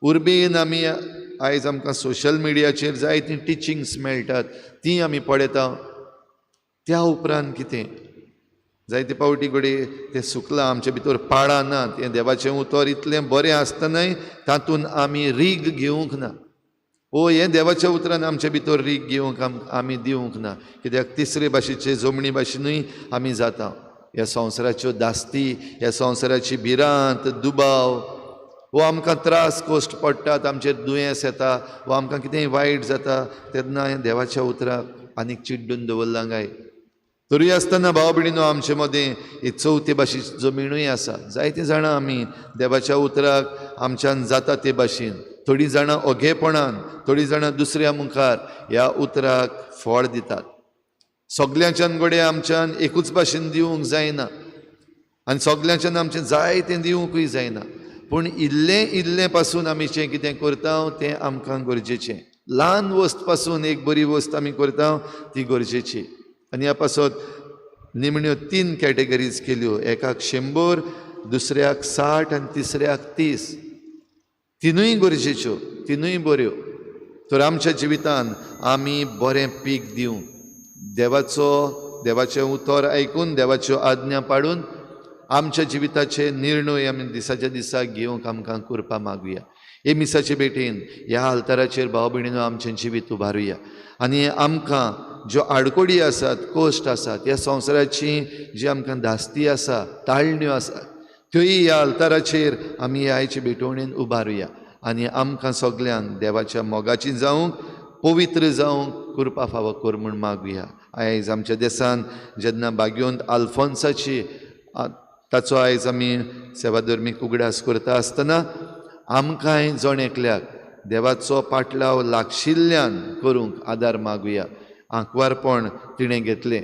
उर्बेन आमी आयज आमकां सोशल मिडियाचेर जायतीं टिचिंग्स मेळटात तीं आमी पळयता. त्या उपरांत कितें जायते फावटी घडये तें सुकलां, आमचे भितर पाळां नात. हें देवाचें उतर इतलें बरें आसतनाय तातूंत आमी रीग घेवंक ना. ओ हें देवाच्या उतरान आमचे भितर रीग घेवंक आमी दिवंक ना, कित्याक तिसरे भाशेचे जमणी भाशेनूय आमी जाता. ह्या संवसाराच्यो दास्ती, ह्या संवसाराची भिरांत, दुबाव, वो आमकां त्रास कश्ट पडटात, आमचेर दुयेंस येता वो आमकां कितेंय वायट जाता तेन्ना हें देवाच्या उतराक आनीक चिड्डून दवरलां काय. तरी आसतना भाव भयणीनो, आमचे मदें ही चवथे भाशेची जमिनूय आसा. जायतीं जाणां आमी देवाच्या उतराक आमच्यान जाता ते भाशेन, थोडीं जाणां ओगेपणान, थोडीं जाणां दुसऱ्या मुखार ह्या उतराक फळ दितात. सगल्यांच्यान घडये आमच्यान एकूच भाशेन दिवंक जायना आनी सगल्यांच्यान आमचें जाय तें दिवंकूय जायना, पूण इल्लें इल्लें पासून आमी जें कितें करता तें आमकां गरजेचें. ल्हान वस्त पासून एक बरी वस्त आमी करता ती गरजेची. आनी ह्या पासत निमण्यो 3 कॅटेगरीज केल्यो, एकाक 100, दुसऱ्याक 60 आनी तिसऱ्याक 30. तिनूय गरजेच्यो, तिनूय बऱ्यो. तर आमच्या जिवितान आमी बरें पीक दिवंक, देवाचो देवाचें उतर आयकून, देवाच्यो आज्ञा पाडून आमच्या जिविताचे निर्णय आमी दिसाच्या दिसा घेवंक आमकां कृपा मागुया. हे मिसाचे भेटेन ह्या आल्ताराचेर भाव भयणीनो आमचें जिवीत उबारुया आनी आमकां ज्यो आडकोडी आसात, कश्ट आसात, ह्या संवसाराची जी आमकां धास्ती आसा, ताळण्यो आसात, त्योय ह्या आल्ताराचेर आमी ह्या आयचे भेटवणेन उबारुया आनी आमकां सगल्यांक देवाच्या मोगाची जावंक, पवित्र जावंक कृपा फावो कर म्हूण मागुया. आयज आमच्या देसान जेन्ना भाग्योंत आल्फोन्साची ताचो आयज आमी सेवाधर्मीक उगडास करता आसतना आमकांय जण एकल्याक देवाचो पाटलाव लागशिल्ल्यान करूंक आदार मागुया. आंकवारपण तिणें घेतलें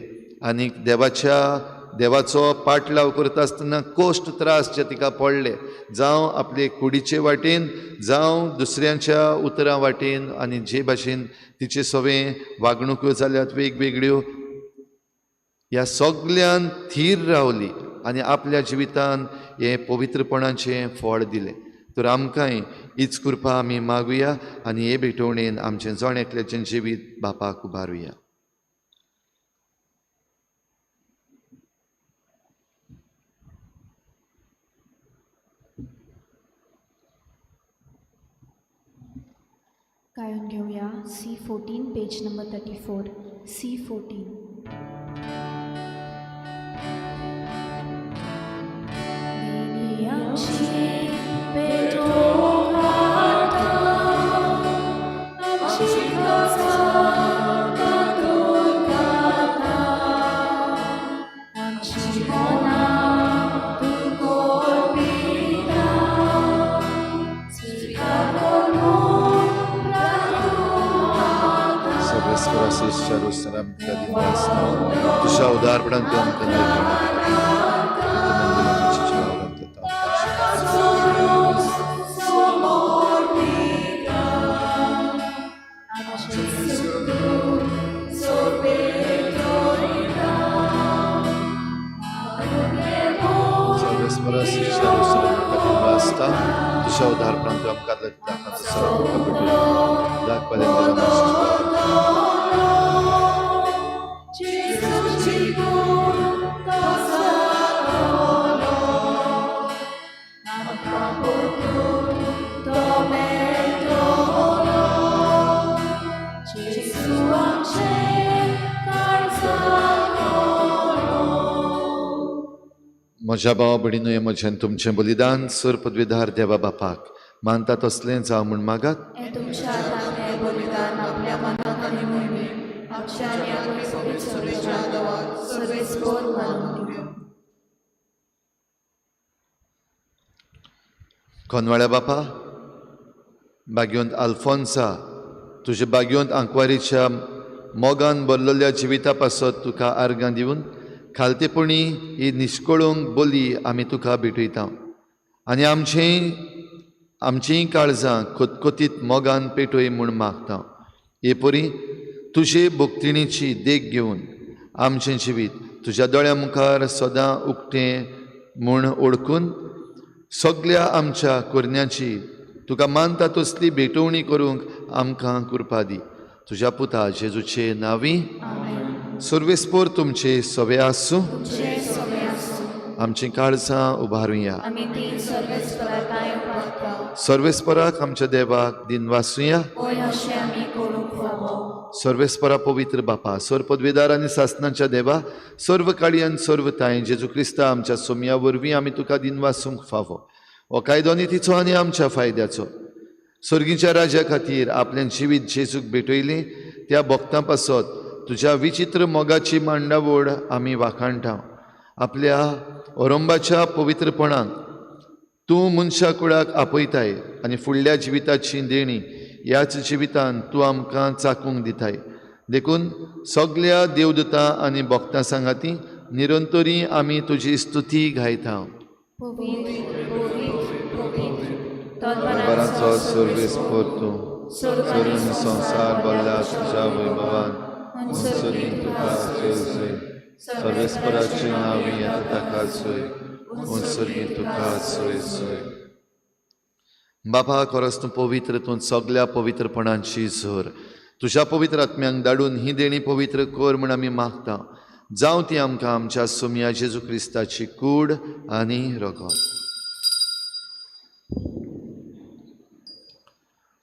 आनी देवाचो पाटलाव करता आसतना कश्ट त्रास जे तिका पडले, जावं आपले कुडीचे वाटेन, जावं दुसऱ्यांच्या उतरां वाटेन, आनी जे भाशेन तिचे सगळे वागणुक्यो जाल्यात वेगवेगळ्यो, ह्या सगल्यान थीर रावली आनी आपल्या जिवितान हें पवित्रपणाचें फळ दिलें. तर आमकांय हीच कृपा आमी मागुया आनी हे भेटवणेन आमचें जण एकल्याचें जिवीत बापाक उबारुया. गायन घेऊया C14 page number 34 C14. सुसच्या रोसर आमकां दिता आसता तुज्या उदारपणान तूं आमकां निर्माण तुज्या उदारपणान तूं आमकां दिता म्हज्या भावा भयणीनो हें म्हजें तुमचें बलिदान सर पदवीधार देवा बापाक मानता तसलें जावं म्हूण मागात. कोनवाळ्या बापा बाग्योंत आल्फोन्सा तुज्या बाग्योंत आंकवारीच्या मोगान भरलेल्या जिविता पासत तुका आर्गां दिवन खालतेपणी ही निश्कळूंक बोली आमी तुका भेटयता आनी आमचींय काळजां खतखतीत मोगान पेटय म्हूण मागता. हे परी तुजे भक्तिणीची देख घेवन आमचें जिवीत तुज्या दोळ्या मुखार सदां उक्तें म्हूण ओळखून सगल्या आमच्या कोरन्याची तुका मानता तसली भेटवणी करूंक आमकां कृपा दी. तुज्या पुता जेजूचे नांवी सर्वेस्पोर तुमचे सवे आसूं. आमचीं काळजां उबारुया. सर्वेस्पराक आमच्या देवाक दिनवासुया. सर्वेस्परा पवित्र बापा सर्व पदवीदार आनी सासनाच्या देवा सर्व काळी आनी सर्व ताय जेजू क्रिस्ता आमच्या सोमया वरवीं आमी तुका दिनवासूंक फावो. हो कायदो नितीचो आनी आमच्या फायद्याचो सर्गीच्या राज्या खातीर आपलें जिवीत जेजूक भेटयलें त्या भक्तां पासत तुज्या विचित्र मोगाची मांडावळ आमी वाखाणटा. आपल्या ओरंबाच्या पवित्रपणाक तूं मनशा कुळाक आपयताय आनी फुडल्या जिविताची देणी ह्याच जिवितान तूं आमकां चाकूंक दिताय. देखून सगल्या देवदूतां आनी भक्तां सांगाती निरंतरी आमी तुजी स्तुती गायता. बराचो सर्वेस्पोर तूं सरून संवसार भरला तुज्या वैभवान उंचली तुका सोय सोय सर्वेस्पराचे नांवी येता ताका सोय उंचली तुका सोय सोय. बापा खरोच तूं पवित्र तूं सगल्या पवित्रपणाची झर तुज्या पवित्र आत्म्यांक धाडून ही देणी पवित्र कर म्हूण आमी मागता. जावं ती आमकां आमच्या सोमया जेजू क्रिस्ताची कूड आनी रगत.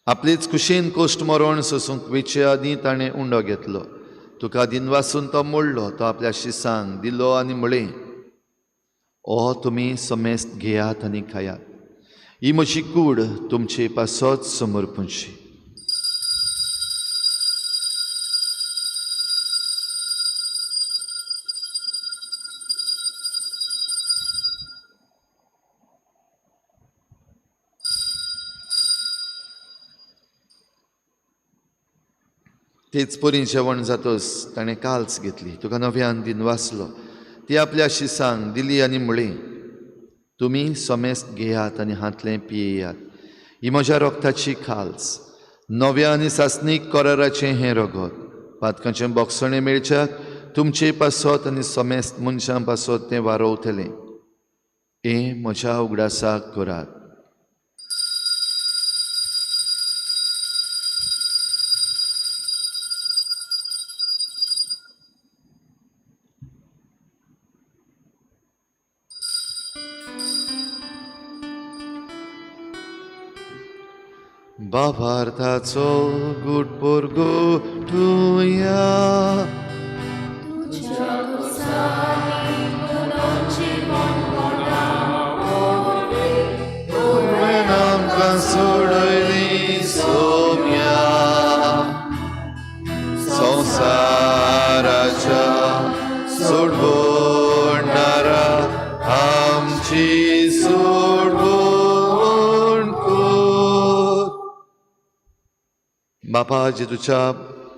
आपलेच कुशीन कोश्ट मरण सोसूंक वेचे आदीं ताणें उंडो घेतलो. तुका दिनवासून तो मोडलो. तो आपल्या शिसांक दिलो आनी म्हळें, ओ तुमी समेस्त घेयात आनी खायात. ही म्हजी कूड तुमचे पासत समर्पणची. तेच परी जेवण जातच ताणें काल्स घेतली. तुका नव्यान दिनवासलो. ती आपल्या शिसांक दिली आनी म्हळें, तुमी समेस्त घेयात आनी हांतलें पियेयात. ही म्हज्या रोगताची खाल्स नव्या आनी सासणीक कराराचें हें रगत. पातकांचें बोगसणें मेळच्याक तुमचे पासत आनी समेस्त मनशां पासत तें वारोवतलें. हें म्हज्या उगडासाक करात. बाबार्थाचो गुट पोरगोटुया तुवें आमकां सोडयली सोम्या संवसाराच्या सोडवणारा आमची सोडवण कर. बापा जेजूच्या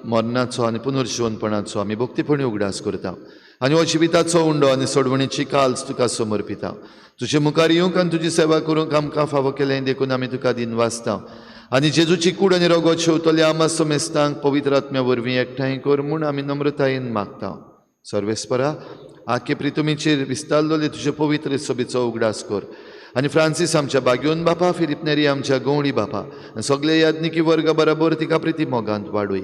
मरणाचो आनी पुनर्जिवनपणाचो आमी भक्तीपणी उगडास करता आनी हो जिविताचो उंडो आनी सोडवणीची काल्स तुका समर्पिता. तुजे मुखार येवंक आनी तुजी सेवा करूंक आमकां फावो केलें देखून आमी तुका दिनवासता आनी जेजूची कूड आनी रगत शेवतल्या आमा समेस्तांक पवित्र आत्म्या वरवीं एकठांय कर म्हूण आमी नम्रतायेन मागता. सर्वेस्परा आखे प्रितुमीचेर विस्तारलेले तुजे पवित्र सभेचो उगडास कर आनी फ्रांसीस आमच्या बाग्योन बापा, फिलिप नेरी आमच्या गवळी बापा आनी सगळे याज्ञिकी वर्गा बराबर तिका प्रिती मोगांत वाडय.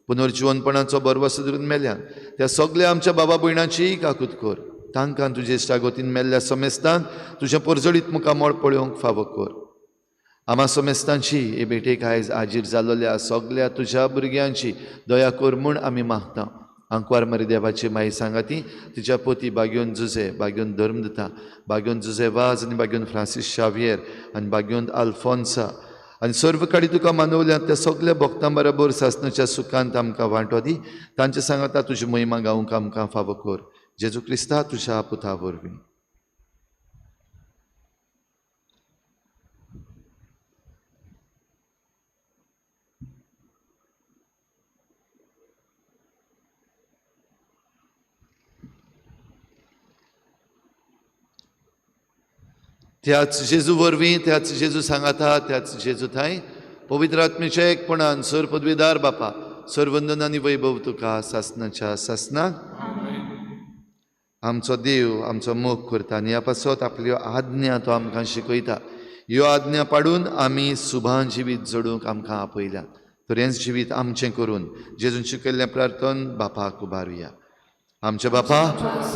पुनर्जिवनपणाचो बरवस धरून मेल्यान त्या सगळ्या आमच्या बाबा भयणाचीय काकूत कर. तांकां तुजे इश्टागतीन मेल्ल्या समेस्तांक तुजें परजळीत मुखामळ पळोवंक फावो कर. आमा समेस्तांची हे भेटेक आयज आजीर जाल्ल्या सगळ्या तुज्या भुरग्यांची दया कर म्हूण आमी मागता. आंकवार मरी देवाची माई सांगाती तिच्या पोती बाग्योन जुजे, बाग्योन धर्मदता, बाग्योन जुजे वाज आनी बाग्योन फ्रांसीस शावियर आनी बाग्योन आल्फोन्सा आनी सर्व काडी तुका मानवल्या त्या सगल्या भक्तां बरोबर सासणाच्या सुखांत आमकां वांटो दी. तांचे सांगाता तुजी महिमा गावंक आमकां फावो कर. जेजू क्रिस्ता तुज्या पुता वरवीं. त्याच जेजू वरवीं, त्याच जेजू सांगाता, त्याच जेजू थांय पवित्र आत्मेच्या एकपणान सर पदवीदार बापा सर्वंदन आनी वैभव तुका सासनाच्या सासनाक. आमचो देव आमचो मोग करता आनी ह्या पासत आपल्यो आज्ञा तो आमकां शिकयता. ह्यो आज्ञा पाडून आमी सुभान जिवीत जोडूंक आमकां आपयल्या. तर हेंच जिवीत आमचें करून जेजून शिकयल्लें प्रार्थन बापाक उबारुया. आमच्या बापा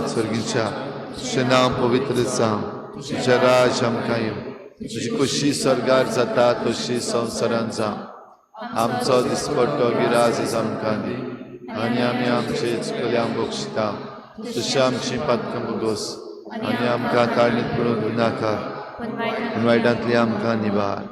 स्वर्गीच्या, तुजें नांव पवित्र जावं, तुजें राज आमकां येवं, तुजी खोशी स्वर्गार जाता तशी संवसारांत जावं. आमचो दिसपट्टो गिराज आमकां दी आनी आमी आमचे चुकल्यांक बक्षिता तशी आमची पातकां भोगोस आनी आमकां ताळणीत पडूंक नाका पूण वायटांतली आमकां निवार.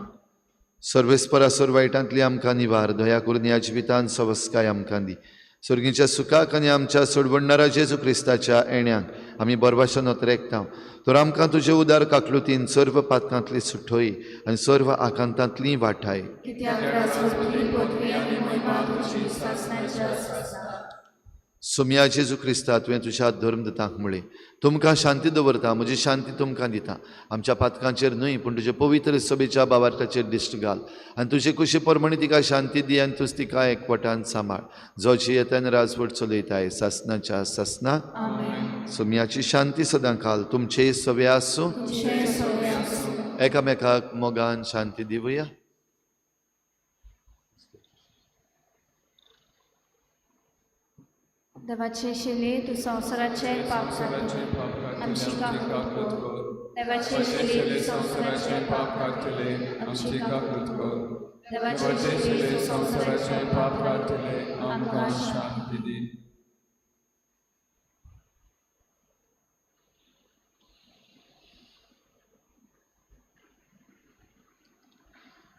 सर्वेस्परा सर वायटांतली आमकां निवार. दया करून ह्या जिवितान सवस्काय आमकां दी. स्वर्गीच्या सुखाक आनी आमच्या सोडवणणारा जेजू क्रिस्ताच्या येण्याक आमी बरवाशन रेखता. तर आमकां तुजे उदार काकलुतीन सर्व पातकांतली सुठोय आनी सर्व आकांतांतली वाठाय. सोम्या जेजू क्रिस्ता, तुवें तुज्या धर्मदतांक म्हळें, तुमकां शांती दवरता, म्हजी शांती तुमकां दिता. आमच्या पातकांचेर न्हय पूण तुजे पवित्र सभेच्या बावार्थाचेर दिश्ट घाल आनी तुजे कुशी प्रमाणे तिका शांती दी आनी तूच तिका एकवटान सांबाळ, जो जियेतान राजवट चलयताय सासनाच्या सासनाक. सोम्याची शांती सदां काल तुमचे सवे आसूं. एकामेकाक मोगान शांती दिवया. देवाचे शिले तूं संवसाराचे पाप काडटले, आमची काकूत कर. देवाचे शिले तूं संवसाराचे पाप काडटले, आमची काकूत कर. देवाचे शिले तूं संवसाराचे पाप काडटले, आमकां शांती दी.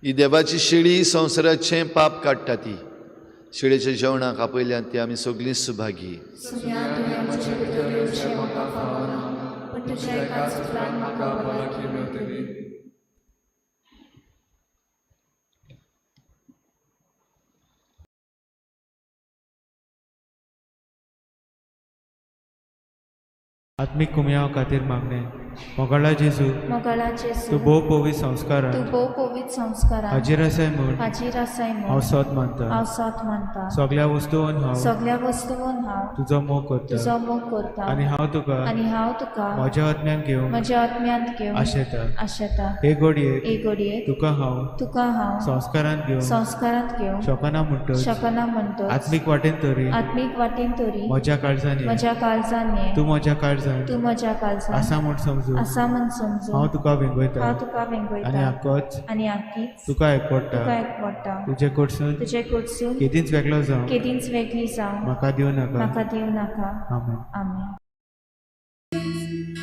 ही देवाची शिळी संवसाराचें पाप काडटा. ती शिळेच्या जेवणाक आपयल्यान ती आमी सगळीं सुभागी. आत्मीक कुमयाव खातीर मागणें. मोगाळा जेजू, मोगाळा जेजू, तूं भोव पवित्र संस्कारान, तूं भोव पवित्र संस्कारान हाजीर आसाय म्हूण, हाजीर आसाय म्हूण हांव सोद मानता, हांव सोद मानता. सगळ्या वस्तून हांव, सगळ्या वस्तून हांव तुजो मोग करता, तुजो मोग करता. आनी हांव तुका, आनी हांव तुका म्हज्या आत्म्यान घेवंक, म्हज्या आत्म्यांत घेवंक आशेता, आशेता. हे घडयेक, हे घडयेक तुका हांव, तुका हांव संस्कारांत घेवंक, संस्कारांत घेवंक शकना म्हणटच, शकना म्हणटच, आत्मीक वाटेन तरी, आत्मीक वाटेन तरी म्हज्या काळजान ये, म्हज्या काळजान ये, तूं म्हज्या काळजान, तूं म्हज्या काळजान आसा म्हूण समजून, आसा म्हूण समजून हांव तुका वेंगयता, हांव तुका वेंगयता. आनी आकोच, आनी आकीच तुका एकवडटा, तुका एकवडटा. तुजे कडसून, तुजे कडसून केदींच वेगळो जावं, केदींच वेगळी जावं म्हाका दिवं नाका, म्हाका दिवं नाका. आमेन. आमेन. Amen.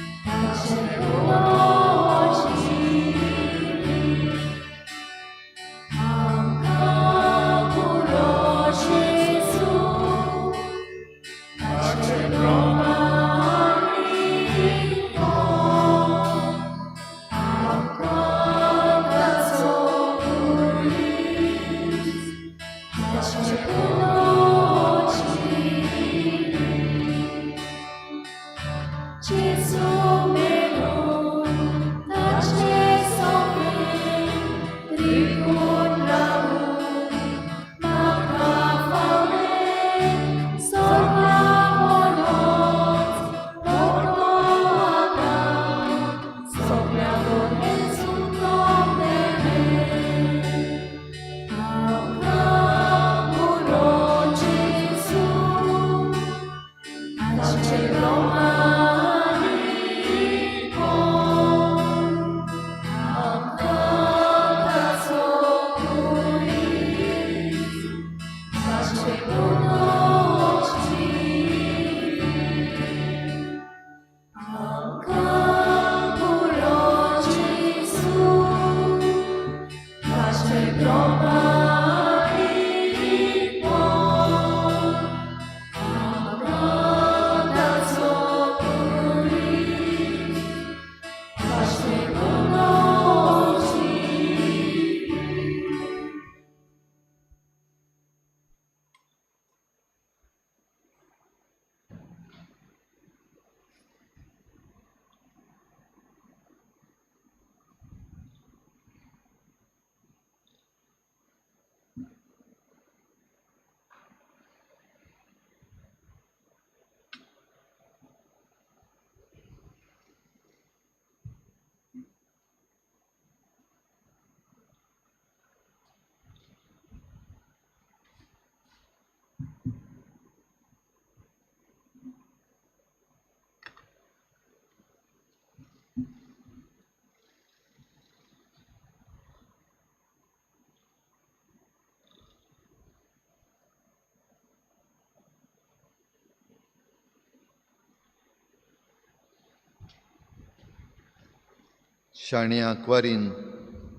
शाण्या आंकवारीन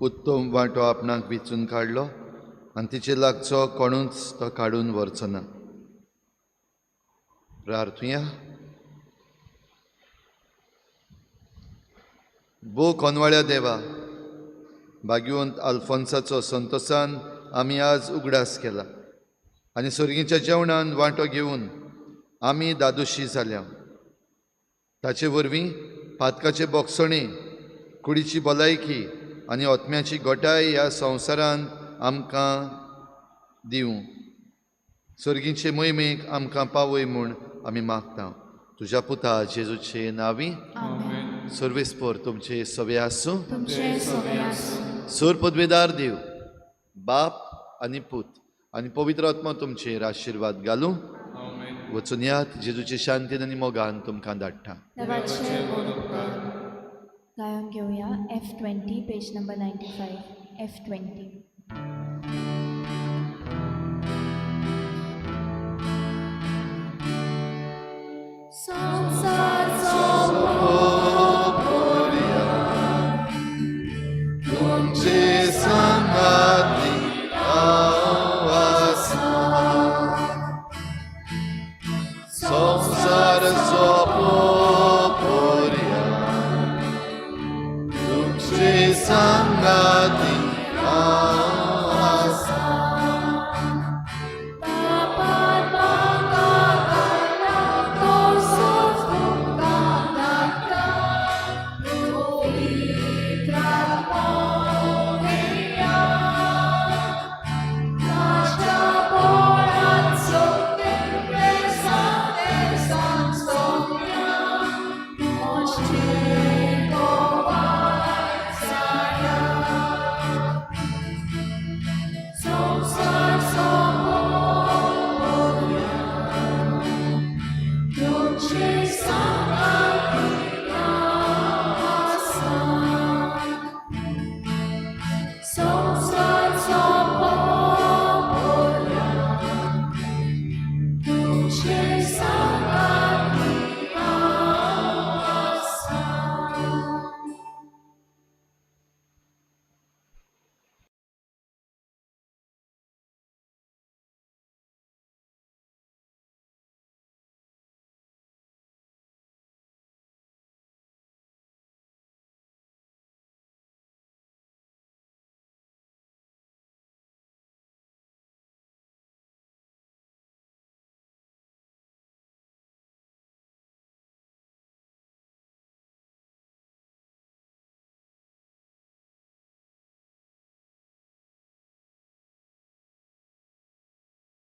उत्तम वांटो आपणाक विचून काडलो आनी तिचे लागचो कोणूच तो काडून व्हरचो ना. प्रार्थुया. भो कोनवाळ्या देवा, भाग्यवंत आल्फोन्साचो संतोसान आमी आज उगडास केला आनी सर्गीच्या जेवणान वांटो घेवन आमी दादोशी जाल्या. ताचे वरवीं पातकाचे बोगसणे, कुडीची भलायकी आनी आत्म्याची घटाय ह्या संवसारांत आमकां दिवं. सर्गीचे मोहिमेक आमकां पावय म्हूण आमी मागता. तुज्या पुता जेजूचे नांवी. सर्वेस्पर तुमचे सवे आसूं. सोर पदवेदार देव बाप आनी पूत आनी पवित्र आत्मा तुमचेर आशिर्वाद घालूं. वचून यात जेजूचे शांतीन आनी मोगान तुमकां धाडटा. गायन घेवया F20 page number 95 F20.